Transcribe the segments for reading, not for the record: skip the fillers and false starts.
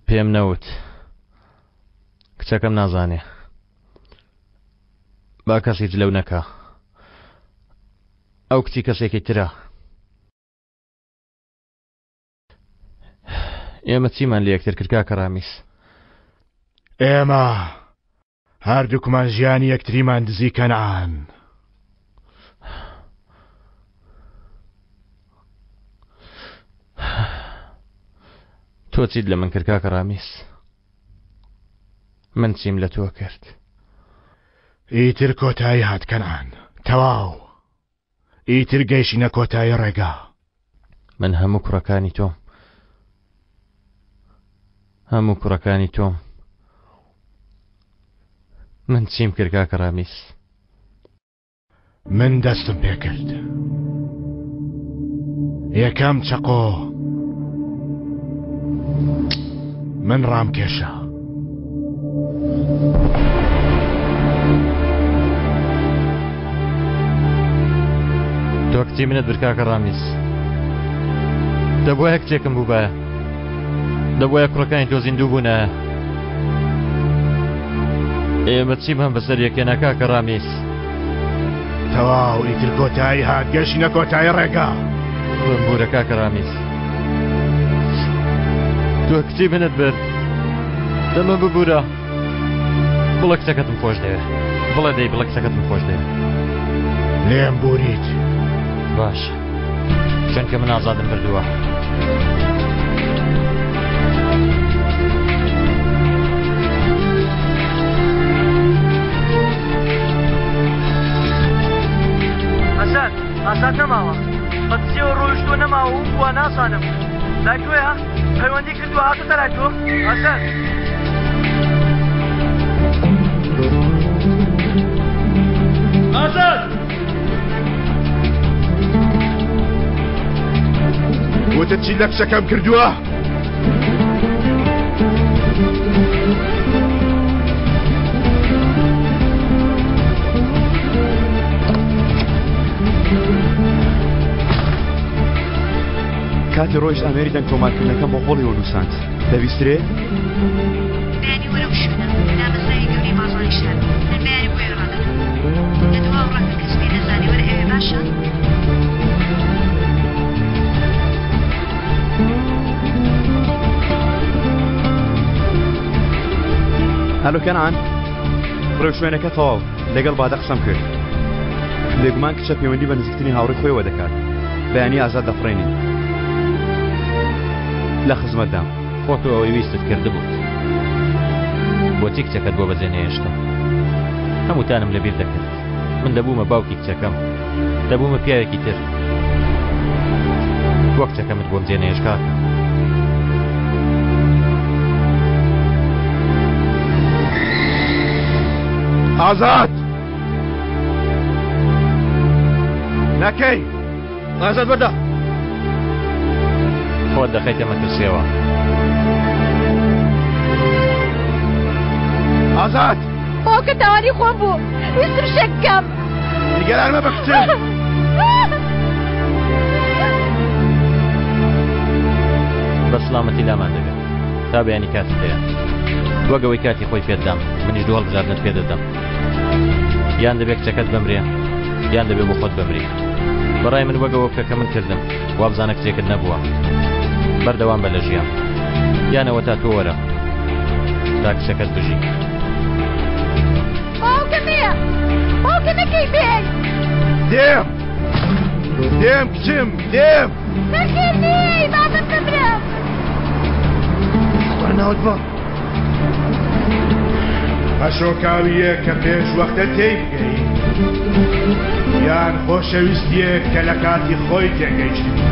پێم نەوت. کچەکەم نازانێ. با کەس هیچ لەو نەکا. ئەو کچی کەسێکی ترە. ئێمە چیمان لە یەکتر کرد کاکە ڕامیس؟ ئێمە هەردووکمان ژیانی یەکتریمان دزی کەنعان. تۆ چیت لە من کرد کاکە ڕامیس؟ من چیم لە تۆ کرد؟ ئیتر کۆتایی هات کەنعان، تەواو. ئیتر گەیشتینە کۆتایی ڕێگا. من هەموو کوڕەکانی تۆم. هەموو کوڕەکانی تۆم. من چیم کرد کاکە ڕامیس؟ من دەستم پێکرد. یەکەم چەقۆ من ڕامکێشا. تۆ کچی منت برد کاکە ڕامیس. دەبوایە کچێکم بووبایە. دەبوایە کوڕەکانی تۆ زیندوو بوونایە. ئێمە چیمان بەسەر یەکێنا کاکە ڕامیس؟ تەواو ئیتر کۆتایی هات گەشتینە کۆتایی ڕێگا. بمبوورە کاکە ڕامیس. تۆ کچی منت برد. دەمە ببوورە. بڵێ کچەکەتم خۆش دەوێ. بڵێ دەی بڵێ کچەکەتم خۆش دەوێ. لێم بوریت. باش. چونکە من ئازادم بردووە. ئازاد ئازاد نەماوە بە دزیەوە ڕۆیشتووە نەماوە و بووە نازانم لای تۆیە پەیوەندی کردووە هاتۆتە لای تۆ ئازاد ئازاد وتت چی لە کچەکەم کردووە؟ کاتی ڕۆیشت ئامێری دەنگ تۆمارکردنەکەم بۆ قۆڵیەوە نووساند. دەبیسترێ؟ بەیانی وەرە و شوێنە دامەزراوی گەورەی بازاڕی شار من بەیانی بۆ ئێرە ڕادەکەم لە دواوە ڕاکە کەس پێی نەزانێ وەرە ئەوێ باشە؟ هەلۆ کەنعان ڕێوشوێنەکە تەواو لەگەڵ بادە قسەم کرد بێگومان کچە پەیوەندی بە نزیکترین هاوڕێی خۆیەوە دەکات بەیانی ئازاد دەفڕێنین لە خزمەتدام. خۆ تۆ ئەوەی ویستت کردبووت. بۆچی کچەکەت بۆ بەجێ نەهێشتم؟ هەمووتانم لەبیر دەکرد. من دەبوومە باوکی کچەکەم. دەبوومە پیاوێکی تر. بۆ کچەکەمت بۆم جێ نەهێشت کاکە؟ ئازاد! نەکەی! ئازاد بەردە! خۆت دەخەیتە مەترسیەوە. ئازاد! باوکە تاوانی خۆم بوو ویستم شتێک بکەم. نیگەران مەبە کچم. بە سلامەتی لامان دەبێت تا بەیانی کاتت هەیە وەک ئەوەی کاتی خۆی پێت دام منیش دوو هەڵبژاردنت پێ دەدەم یان دەبێت کچەکەت بمرێ یان دەبێ بۆ خۆت بمری بەڕای من وەگەوە بکە کە من کردم وابزانە کچێکت نەبووە بەردەوام بە لە ژیان یانەوە تا تۆ وەرە تا کچەکەت بژی باوکە مێ باوکە نەکەی بێ دێم دێم کچم دێم نەخێر نێی با من بمرم ناوت بە پەشۆکاوییەک کە پێش وەختە تێی بگەی یان خۆشەویستیەک کە لە کاتی خۆی تێگەیشتبی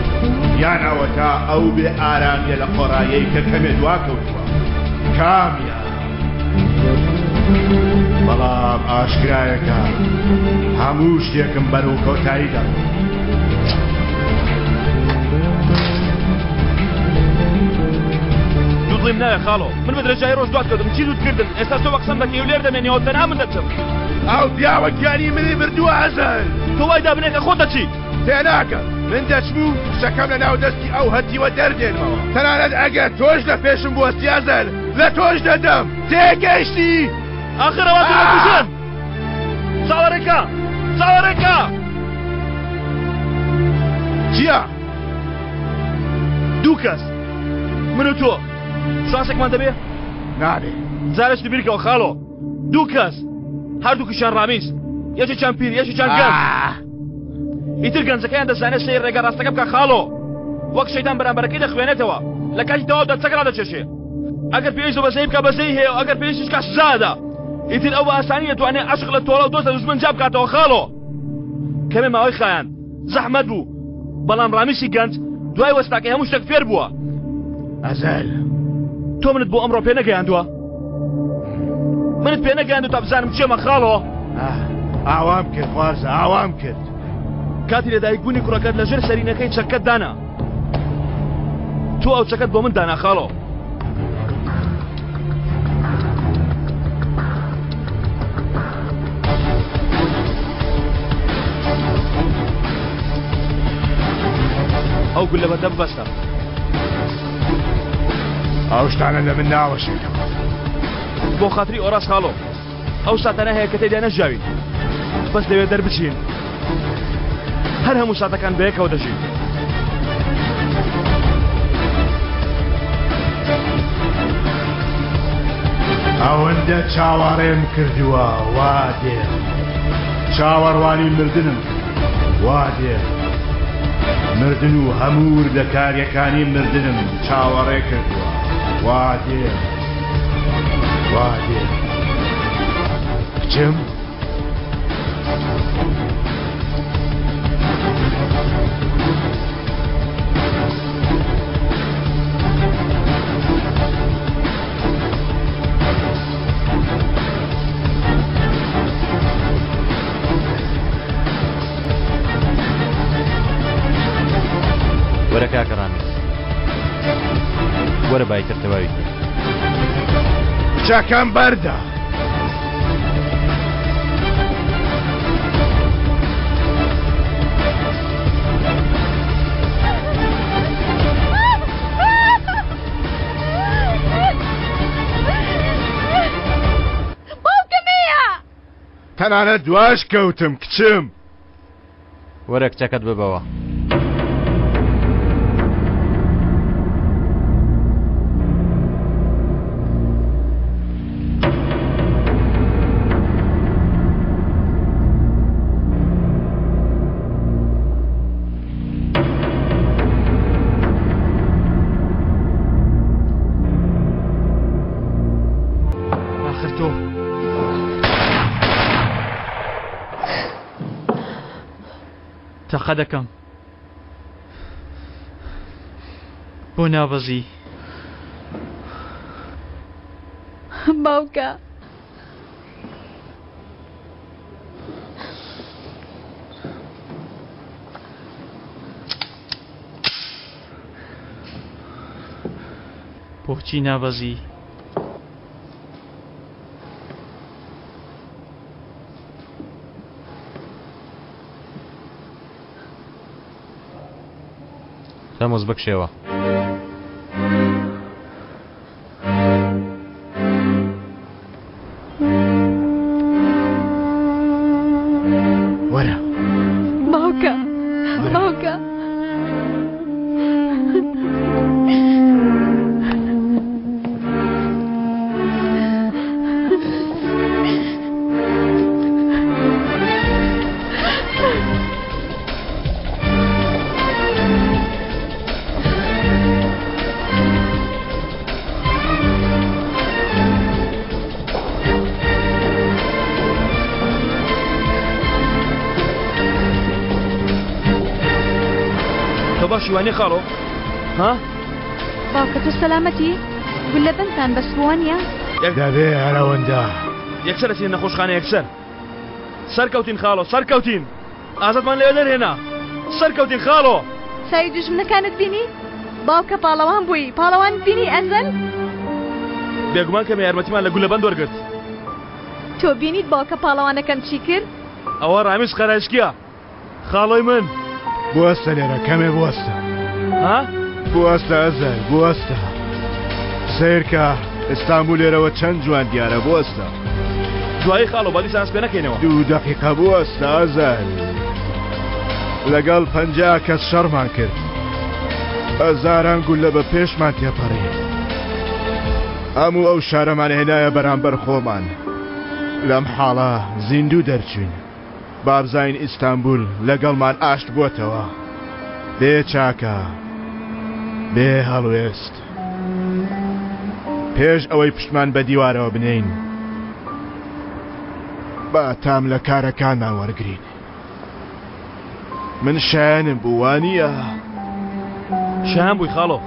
یان ئەوەتا ئەو بێ ئارامیە لە خۆڕایەی کە کەمێ دواکەوتووە کامیان بەڵام ئاشکرایەکە هەموو شتێکم بەرەو کۆتایی دەڕۆ. دوودڵیم ناوێ خاڵۆ من بە درێژایی ڕۆژ دوات کەوتم چی دووت کردم ئێستا تۆ بە قسەم دەکەی و لێر دەمێنیەوە تەنها من دەچم ئەو پیاوە گیانی منی بردووە ئەزەل تۆ وای دابنێ کە خۆت دەچیت تێناگەم. من دەچم و کچەکەم لە ناو دەستی ئەو هەتیوە دەردێنمەوە. تەنانەت ئەگەر تۆش لە پێشم بوەستی ئەزەل، لە تۆش دەدەم. تێگەیشتی؟ ئاخر ئەوان تۆ دەکوژن. چاوەڕێ کە! چاوەڕێ کە! چییە؟ دوو کەس. من و تۆ. شانسێکمان دەبێ؟ نابێ. جارێکی بیرکەوە خاڵۆ. دوو کەس. هەردووکیشیان ڕامیز. یەکێکیان پیر، یەکێکیان گەنج. ئیتر گەنجەکەیان دەزانێت سەیر ڕێگا ڕاستەکە بکە خاڵۆ. وەک شەیتان بەرامبەرەکەی دەخوێنێتەوە. لە کاتی تەواودا چەک ڕادەکێشێ. ئەگەر پێویست بە بەزەیی بکا بەزەیی هەیە و ئەگەر پێویستیش کا سزا ئەدا. ئیتر ئەو بە ئاسانی دەتوانێت عەشق لە تۆڵە و دۆست لە دوژمن جیا بکاتەوە خاڵۆ. کەمێ ماوەی خایاند. زەحمەت بوو. بەڵام ڕامیسی گەنج دوای وەستاکەی هەموو شتێک فێر بووە. ئەزەل. تۆ منت بۆ ئەمڕۆ پێ نەگەیاندووە؟ منت پێ نەگەیاندوو تا بزانم کێمە خاڵۆ؟ ئاوام کرد خوازە ئاوام کرد. کاتی لەدایک بوونی کوڕەکەت لەژێر سەرینەکەی چەکەت دانا. تۆ ئەو چەکەت بۆ من دانا خاڵۆ. ئەو گولە بەندە ببەستە. ئەو شتانە لە من ناوەشێتەوە. بۆ خاتری ئۆراس خاڵۆ ئەو ساتانە هەیە کە تێدا نەژیاوین بەس لەوێ دەربچین هەر هەموو ساتەکان بەیەکەوە دەژین. ئەوەندە چاوەڕێم کردووە وا دێم چاوەڕوانی مردنم وا دێم مردن و هەموو وردەکاریەکانی مردنم چاوەڕێ کردووە وا دێم وا دێم کچم وەرە کاکە ڕامیز وەرە بایتر تەواوی کەین. کچەکەم بەردە. باوکم هەیە. تەنانەت دواش کەوتم کچم. وەرە کچەکەت ببەوە. ئاخر تۆ تەقە دەکەم بۆ نابەزی. باوکە. بۆچی نابەزی؟ تەموز بکشێوە. وەرە. باوکە باوکە. تۆ باشی وانیە خاڵۆ ها؟ باوکە تۆ سەلامەتی؟ گوللە بەندتان بەس بووە نیە؟ دەبێ هەر ئەوەندە. یەکسەر ئەچینە نەخۆشخانە یەکسەر. سەرکەوتین خاڵۆ سەرکەوتین ئازادمان لەوێ دەرهێنا سەرکەوتین خاڵۆ. چاوی دوژمنەکانت بینی؟ باوکە پاڵەوان بووی پاڵەوانت بینی ئەزەل؟ بێگومان کەمێ یارمەتیمان لە گوللەبەند وەرگرت. تۆ بینیت باوکە پاڵەوانەکەم چی کرد؟ ئەوە ڕامیز قەرایشکیە خاڵۆی من. بوەستە لێرە کەمێ بوەستە. ها؟ بوەستە ئەزەر بوەستە. سەیرکە ئیستانبول لێرەوە چەند جوان دیارە بوەستە. دوایی خاڵۆ با دیسان پێ نەکەینەوە. دوو دەقیقە بوەستە ئەزەر. لەگەڵ 50 کەس شەڕمان کرد. هەزاران گوللە بە پێشمان تێپەڕی. هەموو ئەو شارەمان هێنایە بەرامبەر خۆمان. لەم حاڵە زیندوو دەرچوین. بابزانین ئیستانبول لەگەڵمان ئاشت بووەتەوە. بێ چاکە، بێ هەڵوێست. پێش ئەوەی پشتمان بە دیوارەوە بنێین، با تام لە کارەکانمان وەرگرین. من شایەنم بوو، وانییە؟ شایەن بووی خاڵۆ.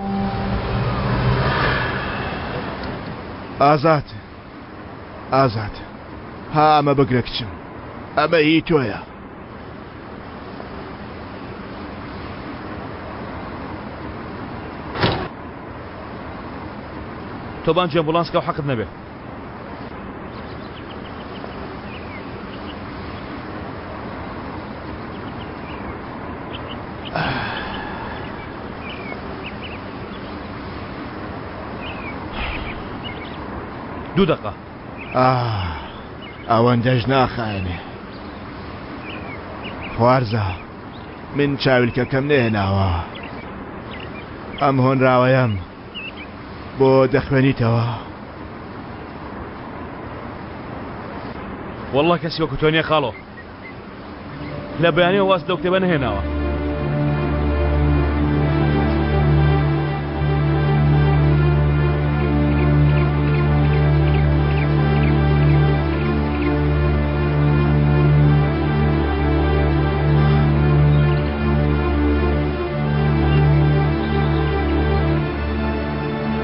ئازاد، ئازاد، ها ئەمە بگرە کچم، ئەمە هی تۆیە. تۆ بانگی ئەمبولانس کە و حەقت نەبێ. دوو دەقە. ئاه ئەوەندەش ناخایەنێ. خوارزا من چاویلکەکەم نەهێناوە. ئەم هۆنراوەیەم بۆ دەخوێنیتەوە؟ وەڵڵا کەسی وەکو تۆ نییە خاڵۆ. لە بەیانیەوە واز لەو کتێبە نەهێناوە.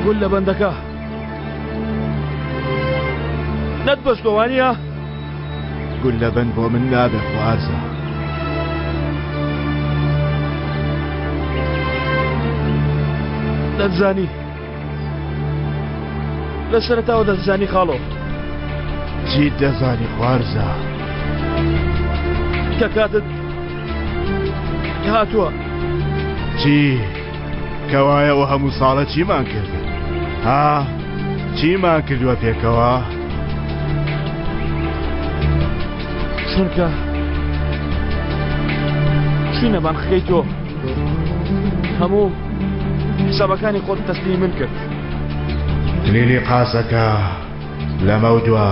گول لە بەندەکە نەتبەستوە وانییە؟ گوللەبەند بۆ من نابێ خوارزا. دەتزانی لە سەرەتاوە دەتزانی خاڵۆ. چیت دەزانی خوارزا؟ کە کاتت هاتووە. چی؟ کەوایە ئەو هەموو ساڵە چیمان کرد؟ ها؟ چیمان کردووە پێکەوە؟ چونکە چوینە بانقەکەی تۆ هەموو حسابەکانی خۆت تەسلیمی من کرد. کلیلی قاسەکە لەمەودوا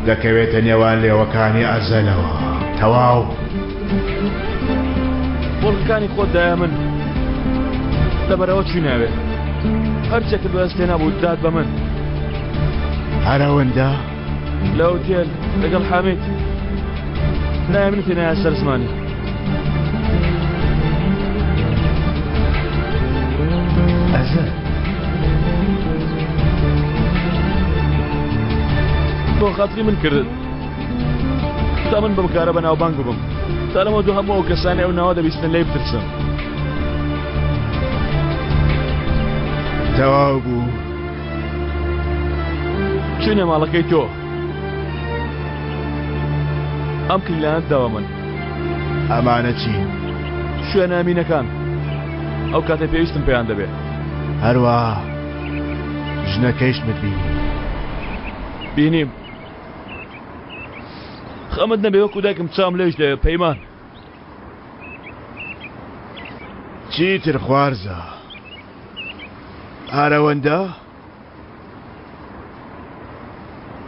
دەکەوێتە نێوان لێوەکانی ئەزەلەوە. تەواو. مڵکەکانی خۆت دایە من لەبەرەوە چویناوێ هەرچێکت بەدەست هێنابوو دات بە من. هەر ئەوەندە؟ لە ئوتێل لەگەڵ حامید ناوی منت هێنایە سەر زمانی. ئەزەل. بۆ خاتری من کردت تا من بەم کارە بەناوبانگ ببم تا لەمە دوو هەموو ئەو کەسانەی ئەو ناوە دەبیستن لێی بترسن. تەواو بوو. چوینە ماڵەکەی تۆ ئەم کلیلانەت داوە من. ئەمانە چین؟ شوێنە ئەمینەکان ئەو کاتێ پێویستم پێیان دەبێ. هەروا ژنەکەیشمت بینی. بینیم. خەمت نەبێ وەکو دایکم چاوم لێش دەوێ پەیمان. چیتر خوارزا هەر ئەوەندە؟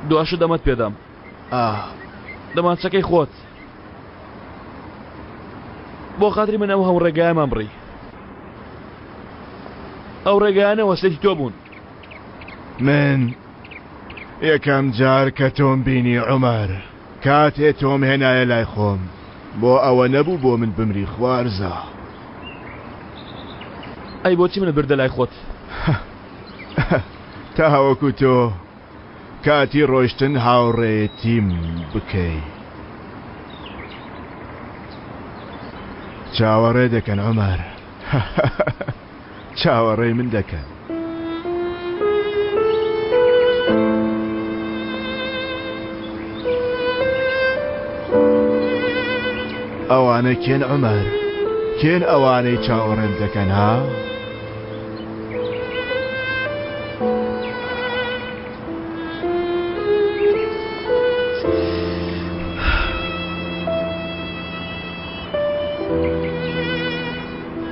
دواشت ئەمەت پێدام. ئاه. دەمانچەکەی خۆت. بۆ خاتری من ئەو هەموو ڕێگایەمان بڕی. ئەو ڕێگایانە وەسێتی تۆ بوون. من یەکەم جار کە تۆم بینی عومەر کاتێ تۆم هێنایە لای خۆم بۆ ئەوە نەبوو بۆ من بمری خوارزا. ئەی بۆچی منت بردە لای خۆت؟ تاوەکو تۆ کاتی ڕۆیشتن هاوڕێیەتیم بکەی. چاوەڕێ دەکەن عومەر. چاوەڕێی من دەکەن. ئەوانە کێن عومەر؟ کێن ئەوانەی چاوەڕێم دەکەن ها؟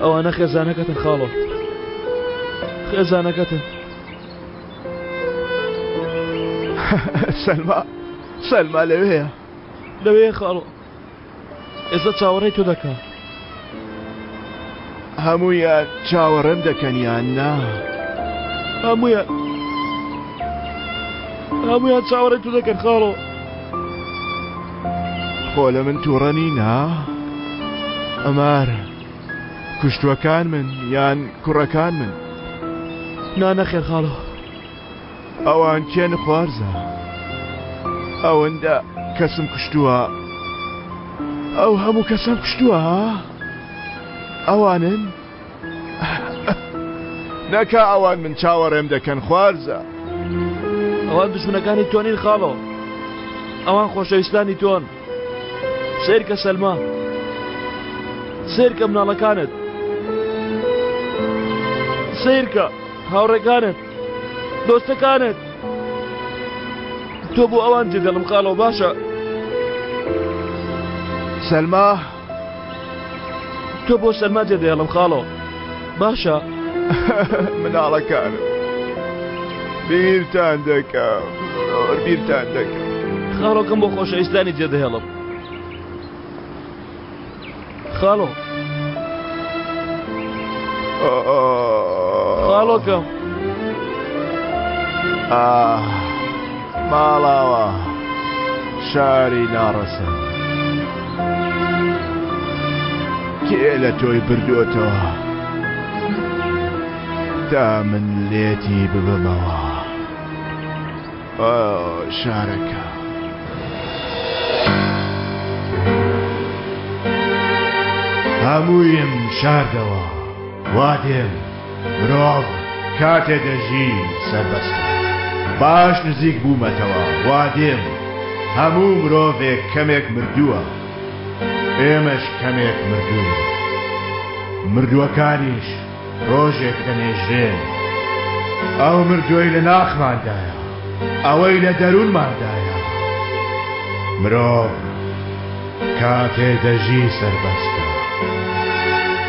ئەوانە خێزانەکەتن خاڵۆ خێزانەکەتن سەلما سەلما لەوێیە لەوێ خاڵۆ ئێستا چاوەڕێی تۆ دەکا. هەموویان چاوەڕێم دەکەن یان نا؟ هەموویان هەموویان چاوەڕێی تۆ دەکەن خاڵۆ. خۆ لە من تووڕە نین ها؟ ئەمار کوشتوەکان من یان کوڕەکان من؟ نا نەخێر خاڵۆ. ئەوان کێن خوارزا؟ ئەوەندە کەسم کوشتووە ئەو هەموو کەسم کوشتووە ها؟ ئەوانن؟ نەکا ئەوان من چاوەڕێم دەکەن خوارزا. ئەوان دوژمنەکانی تۆ نین خاڵۆ ئەوان خۆشەویستانی تۆن سەیرکە سەلما سەیرکە مناڵەکانت سەیرکە هاوڕێکانت دۆستەکانت تۆ بۆ ئەوان جێدەڵم خاڵەوە باشە سەلما تۆ بۆ سەلما جێدەێڵم خاڵۆ باشە مناڵەکانم بیرتان دەکەم زۆر بیرتان دەکەم خاڵۆکەم بۆ خۆشەویستانی جێدەهێڵم خاڵۆ خاڵۆکەم ماڵاوە شاری ناڕەسن کێ لە تۆی بردوێتەوە تا من لێتی ببمەوە شارەکە. هەموویم شاردەوە وا دێم مرۆڤ کاتێ دەژی سەربەستە باش نزیک بوومەتەوە وا دێم هەموو مرۆڤێک کەمێک مردووە ئێمەش کەمێک مردووین مردووەکانیش ڕۆژێک دەنێژرێن. ئەو مردووەی لە ناخماندایە، ئەوەی لە دەروونماندایە. مرۆڤ کاتێ دەژی سەربەستە.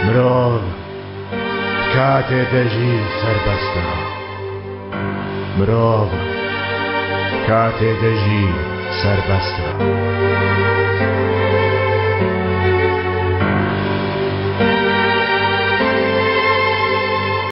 مرۆڤ کاتێ دەژی سەربەستە. مرۆڤ کاتێ دەژی سەربەستە.